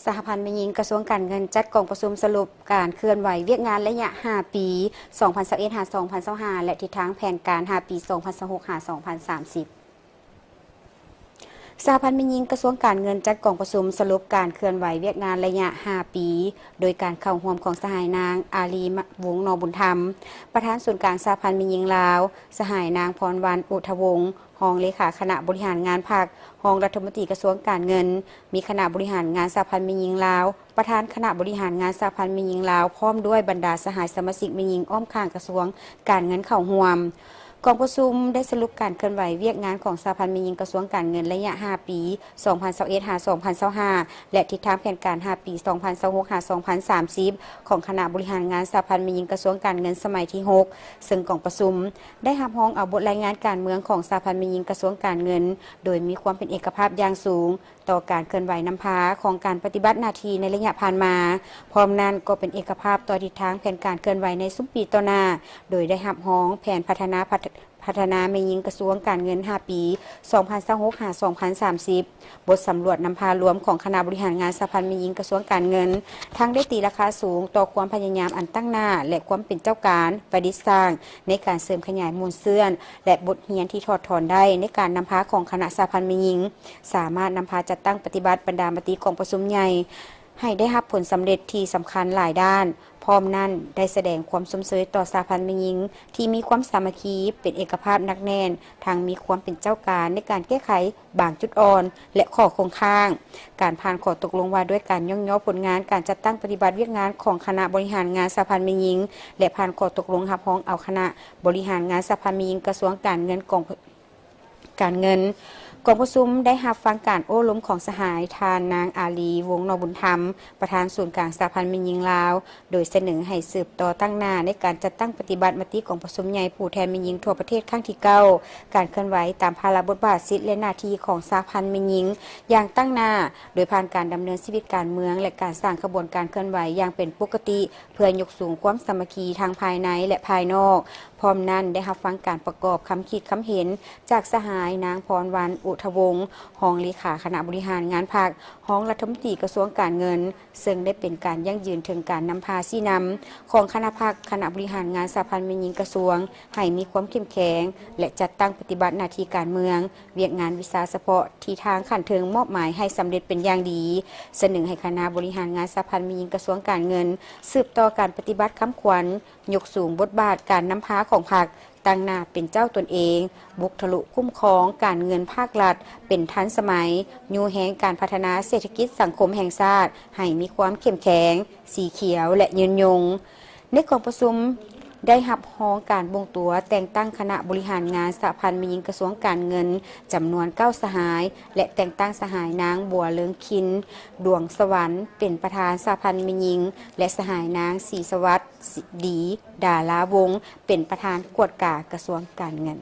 ສະຫະພັນແມ່ຍິງກະຊວງການເງິນ ຈັດກອງປະຊຸມສະຫຼຸບການເຄື່ອນໄຫວວຽກງານໄລຍະຫ້າປີ ສອງພັນຊາວເອັດ ຫາ ສອງພັນຊາວຫ້າ ແລະ ທິດທາງແຜນການຫ້າປີ ສອງພັນຊາວຫົກ ຫາ ສອງພັນສາມສິບ. ສະຫະພັນແມ່ຍິງກະຊວງການເງິນ ຈັດກອງປະຊຸມສະຫຼຸບການເຄື່ອນໄຫວວຽກງານໄລຍະຫ້າປີ ໂດຍການເຂົ້າຮ່ວມຂອງສະຫາຍນາງ ອາລີ ວົງ ນອບຸນທຳ ປະທານສູນກາງສະຫະພັນແມ່ຍິງລາວ, ສະຫາຍນາງ ພອນວັນ ອຸທະວົງ ຮອງເລຂາຄະນະບໍລິຫານງານພັກ, ຮອງລັດຖະມົນຕີກະຊວງການເງິນ, ມີຄະນະບໍລິຫານງານສະຫະພັນແມ່ຍິງລາວ, ປະທານຄະນະບໍລິຫານງານສະຫະພັນແມ່ຍິງລາວ ພ້ອມດ້ວຍບັນດາສະຫາຍສະມາຊິກແມ່ຍິງອ້ອມຂ້າງກະຊວງການເງິນເຂົ້າຮ່ວມ. ກອງປະຊຸມໄດ້ສະຫຼຸບການເຄື່ອນໄຫວວຽກງານຂອງສະຫະພັນແມ່ຍິງກະຊວງການເງິນໄລຍະຫ້າປີ ສອງພັນຊາວເອັດ ຫາ ສອງພັນຊາວຫ້າ ແລະ ທິດທາງແຜນການຫ້າປີ ສອງພັນຊາວຫົກ ຫາ ສອງພັນສາມສິບ ຂອງຄະນະບໍລິຫານງານສະຫະພັນແມ່ຍິງກະຊວງການເງິນສະໄໝທີຫົກ ເຊິ່ງກອງປະຊຸມໄດ້ຮັບຮອງເອົາບົດລາຍງານການເມືອງຂອງສະຫະພັນແມ່ຍິງກະຊວງການເງິນ ໂດຍມີຄວາມເປັນເອກະພາບຢ່າງສູງຕໍ່ການເຄື່ອນໄຫວນຳພາຂອງການປະຕິບັດໜ້າທີ່ໃນໄລຍະຜ່ານມາ, ພ້ອມນັ້ນກໍເປັນເອກະພາບຕໍ່ທິດທາງແຜນການເຄື່ອນໄຫວໃນຊຸມປີຕໍ່ໜ້າ, ໂດຍໄດ້ຮັບຮອງແຜນພັດທະນາ ພັດ ພັດທະນາແມ່ຍິງກະຊວງການເງິນຫ້າປີ ສອງພັນຊາວຫົກ ຫາ ສອງພັນສາມສິບ, ບົດສຳຫຼວດນຳພາລວມຂອງຄະນະບໍລິຫານງານສະຫະພັນແມ່ຍິງກະຊວງການເງິນ ທັງໄດ້ຕີລາຄາສູງຕໍ່ຄວາມພະຍາຍາມອັນຕັ້ງໜ້າ ແລະ ຄວາມເປັນເຈົ້າການປະດິດສ້າງໃນການເສີມຂະຫຍາຍມູນເຊື້ອນ ແລະ ບົດຮຽນທີ່ຖອດຖອນໄດ້ໃນການນຳພາຂອງຄະນະສະຫະພັນແມ່ຍິງ, ສາມາດນຳພາຈັດຕັ້ງປະຕິບັດບັນດາມະຕິກອງປະຊຸມໃຫຍ່ ໃຫ້ໄດ້ຮັບຜົນສຳເລັດທີ່ສຳຄັນຫຼາຍດ້ານ. ພ້ອມນັ້ນໄດ້ສະແດງຄວາມຊົມເຊີຍຕໍ່ສະຫະພັນແມ່ຍິງທີ່ມີຄວາມສາມັກຄີ, ເປັນເອກະພາບໜັກແໜ້ນ, ທັງມີຄວາມເປັນເຈົ້າການໃນການແກ້ໄຂບາງຈຸດອ່ອນ ແລະ ຂໍ້ຄົງຄ້າງ, ການຜ່ານຂໍ້ຕົກລົງວ່າດ້ວຍການຍ້ອງຍໍຜົນງານການຈັດຕັ້ງປະຕິບັດວຽກງານຂອງຄະນະບໍລິຫານງານສະຫະພັນແມ່ຍິງ ແລະ ຜ່ານຂໍ້ຕົກລົງຮັບຮອງເອົາຄະນະບໍລິຫານງານສະຫະພັນແມ່ຍິງກະຊວງການເງິນ ກອງ ການເງິນ. ກອງປະຊຸມໄດ້ຮັບຟັງການໂອ້ລົມຂອງສະຫາຍທ່ານນາງ ອາລີ ວົງ ນອບຸນທຳ ປະທານສູນກາງສະຫະພັນແມ່ຍິງລາວ, ໂດຍສະເໜີໃຫ້ສືບຕໍ່ຕັ້ງໜ້າໃນການຈັດຕັ້ງປະຕິບັດມະຕິກອງປະຊຸມໃຫຍ່ຜູ້ແທນແມ່ຍິງທົ່ວປະເທດຄັ້ງທີເກົ້າ, ການເຄື່ອນໄຫວຕາມພາລະບົດບາດ, ສິດ ແລະ ໜ້າທີ່ຂອງສະຫະພັນແມ່ຍິງຢ່າງຕັ້ງໜ້າ, ໂດຍຜ່ານການດຳເນີນຊີວິດການເມືອງ ແລະ ການສ້າງຂະບວນການເຄື່ອນໄຫວຢ່າງເປັນປົກກະຕິ ເພື່ອຍົກສູງຄວາມສາມັກຄີທາງພາຍໃນ ແລະ ພາຍນອກ. ພ້ອມນັ້ນໄດ້ຮັບຟັງການປະກອບຄຳຄິດຄຳເຫັນຈາກສະຫາຍນາງ ພອນວັນ ອຸທະວົງ ຮອງເລຂາຄະນະບໍລິຫານງານພັກ, ຮອງລັດຖະມົນຕີກະຊວງການເງິນ, ເຊິ່ງໄດ້ເປັນການຢັ້ງຢືນເຖິງການນຳພາຊີ້ນຳຂອງຄະນະພັກ, ຄະນະບໍລິຫານງານສະຫະພັນແມ່ຍິງກະຊວງ ໃຫ້ມີຄວາມເຂັ້ມແຂງ ແລະ ຈັດຕັ້ງປະຕິບັດໜ້າທີ່ການເມືອງ, ວຽກງານວິຊາສະເພາະທີ່ທາງຂັ້ນເທິງມອບໝາຍໃຫ້ສຳເລັດເປັນຢ່າງດີ. ສະເໜີໃຫ້ຄະນະບໍລິຫານງານສະຫະພັນແມ່ຍິງກະຊວງການເງິນ ສືບຕໍ່ການປະຕິບັດຄຳຂວັນ ຍົກສູງບົດບາດການນຳພາຂອງພັກ, ຕັ້ງໜ້າເປັນເຈົ້າຕົນເອງ, ບຸກທະລຸຄຸ້ມຄອງການເງິນພາກລັດເປັນທັນສະໄໝ, ຍູ້ແຮງການພັດທະນາເສດຖະກິດສັງຄົມແຫ່ງຊາດໃຫ້ມີຄວາມເຂັ້ມແຂງ, ສີຂຽວ ແລະ ຍືນຍົງ. ໃນກອງປະຊຸມໄດ້ຮັບຮອງການບົ່ງຕົວແຕ່ງຕັ້ງຄະນະບໍລິຫານງານສະຫະພັນແມ່ຍິງກະຊວງການເງິນ ຈຳນວນເກົ້າສະຫາຍ ແລະ ແຕ່ງຕັ້ງສະຫາຍນາງ ບົວເລີງຄິນ ດວງສະຫວັນ ເປັນປະທານສະຫະພັນແມ່ຍິງ ແລະ ສະຫາຍນາງ ສີສະຫວັດ ດີ ດາລາວົງ ເປັນປະທານກວດກາກະຊວງການເງິນ.